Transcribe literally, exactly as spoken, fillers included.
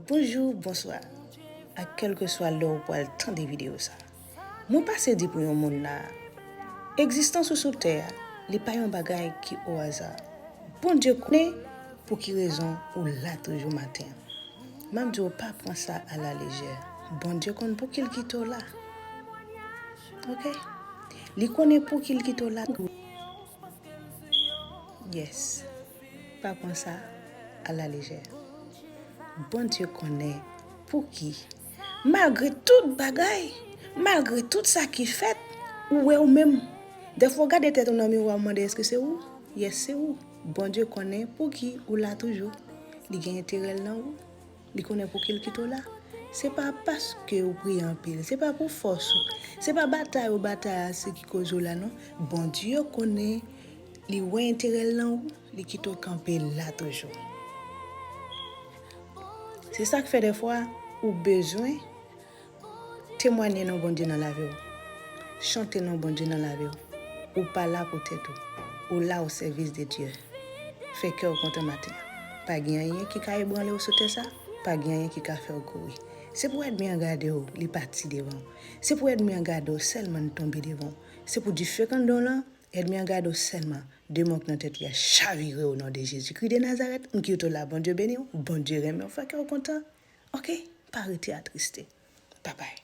Bonjou, bonswa, ak kèlkeswa lè w pral tande videyo sa. Mwen pase di pou yon moun la, egzistans ou sou tè a, li pa yon bagay ki o aza. Bondye konnen pou ki rezon ou la toujou maten an. M ap di w pa pran sa a la lejè. Bondye konn pou ki l kite w la. Ok? Li konnen pou ki l kite w la. Yes. Pa pran sa a la lejè. Bondye konnen pou ki. Malgre tout bagay, malgre tout sa ki fèt, ou wè ou menm. Dèfwa w gade tèt ou nan miwa, w mande èske se ou? Yes, se ou. Bondye konnen pou ki ou la toujou. Li gen enterè l nan ou. Li konnen pou ki l kite w la. Se pa paske ou priye anpil, se pa pou fòs ou, se pa batay ou batay ase ki koz ou la non. Bondye konnen, li wè enterè l nan ou, li kite w kanpe la toujou. Se sa k fè dèfwa ou bezwen temwanye non Bondye nan lavi w. Chante non Bondye nan lavi w. Ou pa la pou tèt ou. Ou la o sèvis de Dye. Fè kè w kontan maten an. Pa gen anyen ki ka ebranle w sou tè sa. Pa gen anyen ki ka fè w kouri. Se pou ènmi an gade w, li pati devan w. Se pou ènmi an gade w sèlman, li tonbe devan w. Se pou dife kanndon lan, ènmi an gade w sèlman. Demon k nan tèt li a chavire o non de Jezikri de Nazarèt. M kite w la, Bondye beni w, Bondye renmen w, fè kè w kontan. Ok? Pa rete atriste. Babay.